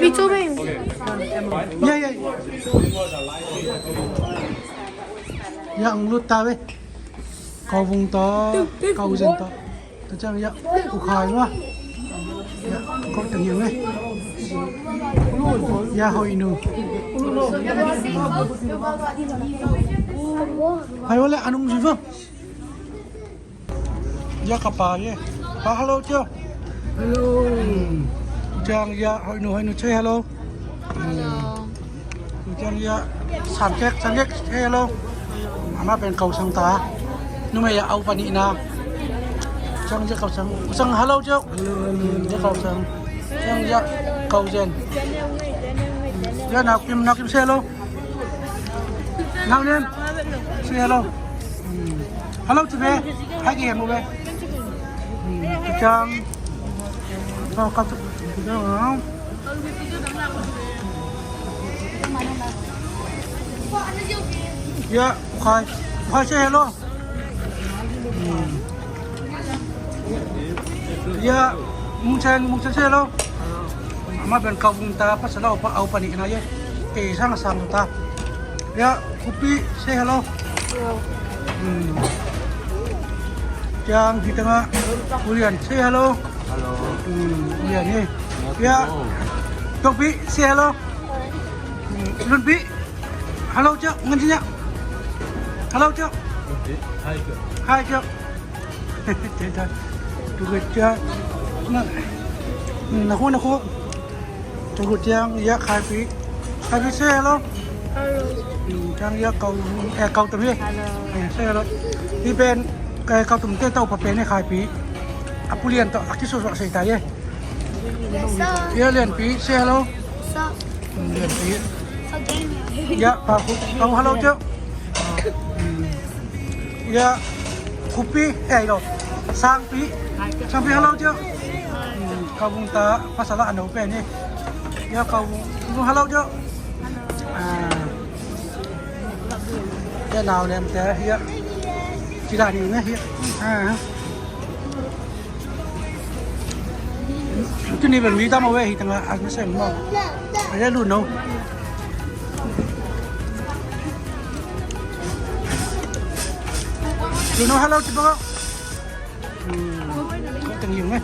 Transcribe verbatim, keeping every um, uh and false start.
Mi cu mi. Ya, ya. Ya, ang lut ta ve. Kau vung to, kau zen to. Tua ciang ya, u khai ngua. Ya, kau tang hiang ve. Ya, hoih nu. Hai, wale, anung zui va. Ya, ka pa ye. Pa, hello, cio. Hello. Ciang ya, hoih nu, hoih nu, say hello. Hello. Ciang ya, sangkek, sangkek, say hello. Ama pen kau sang ta. Numei ya, au panihna. Ciang ya, kau sang. Kau sang, hello, cio. Hello, hello. Ya, kau sang. Ciang ya, kau zen. Ya, nau kim, nau kim, say hello. Nau nem. Say hello. Hello, Tube. Hai, ki hemu be. Ciang. Kau, kau, kau. Ya, u khai. U khai, say hello. Ya, Mung Cen, Mung Cen, say hello. Ama ben kau vung ta, pasal au pa, au panihna ye. Kei sang sang ta. Ya, Kupi, say hello. Hmm. Ciang hi tangah, U Lian, say hello. Hello. Hmm, U Lian hi. Ya, Tokpi, say hello. Hmm, Lunpi. Hello, cio. Ngan ci nia. Hello, cio. Hai, cio. Hai, cio. Tua ciang. Na, na khu, na khu. Tua ciang, ya, Khaipi. Khaipi, say hello. Hello. Hmm, ciang ya, kau, eh, kau tum hi. Hello. Eh, say hello. Hi pen, eh, kau tum te tau pa pen hi Khaipi. A Pu Lian tawh, a kisuaksuak sei ta ye. Yes, sir. Ya, Lianpi, say hello. Sir. Hmm, Lianpi. Okay. Ya, pa khu, kau hello, cio. Ya, Khupi, eh, lo. Sangpi. Sangpi, hello, cio. Hmm, kau vung ta, pasal a no pen ni. Ya, kau vung, vung hello, cio. Ah. Ya, nau nem te, ya. Ci la ding ne, ya. Ah. Tuni ben mi tam a ve hi tangah a na sem maw. A ya lu no. Lu no, hello, ci bang. Hmm. Kau tang hiang eh.